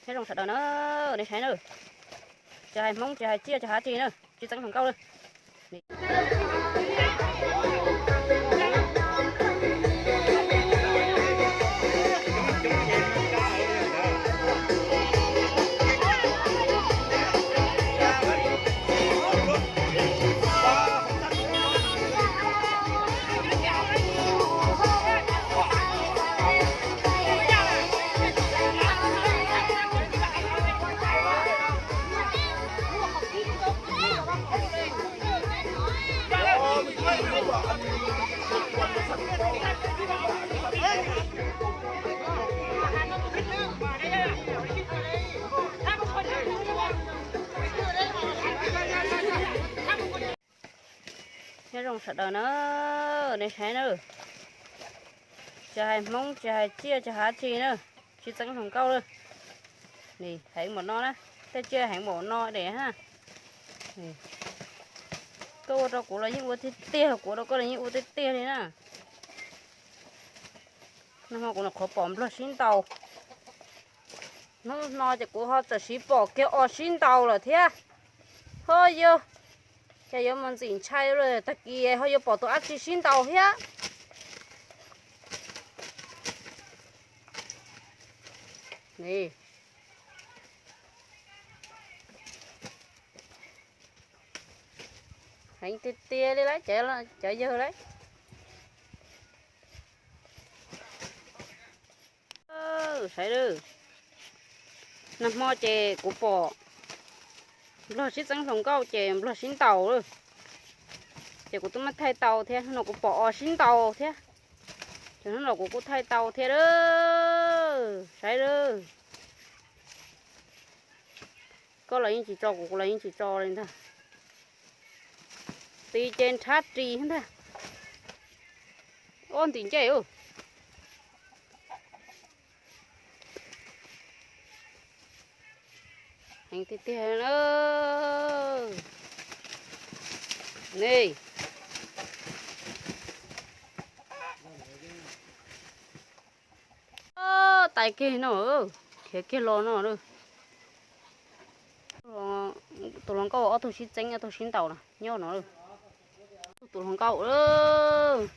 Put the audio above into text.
Nyob zoo sawv daws na, nej saib na, tsis hais Hmoob tsis hais tsiaj tsis hais tsi na, tsis txeeb hluas nkauj na. Nyob zoo sawv daws na, nej saib na, tsis hais Hmoob tsis hais tsiaj tsis hais tsi na, tsis txeeb hluas nkauj lawm. Heev npaum no na, tej tsiaj heev npaum no de na. Koj ua rau kuv los yeej ua tiag tiag, kuv ua rau koj los yeej ua tiag tiag li na. Nag hmo kuv nyuam qhuav pom nplog sib ntaus. Hnub no ces kuv ho txawm siv pom kiag os sib ntaus lawm thiab. Ho yog, cas yuav mus ntxim ntshai lawm, tag kis ho yuav pom tus dab tsi sib ntaus thiab. Heev tiag tiag li lauj, cov yawg lauj. Saib, nag hmo ces kuv pom nplog sib txeeb hluas nkauj ces nplog sib ntaus lawm. Ces kuv twb muab thaij tau thiab, hnub no kuv pom os sib ntaus thiab. Ces hnub no kuv kuj thaij tau thiab lawm, saib lawm. Koj los yeej tsis tso, kuv los yeej tsis tso li ntag. Tis ces nrhab ris ntag. Ob ntim ncej. Heev tiag tiag na. Tais kiag no, khiav kiag los no. Tus hluas nkauj ob tug sib txeeb ob tug sib ntaus no nyob no. Tus hluas nkauj lawm.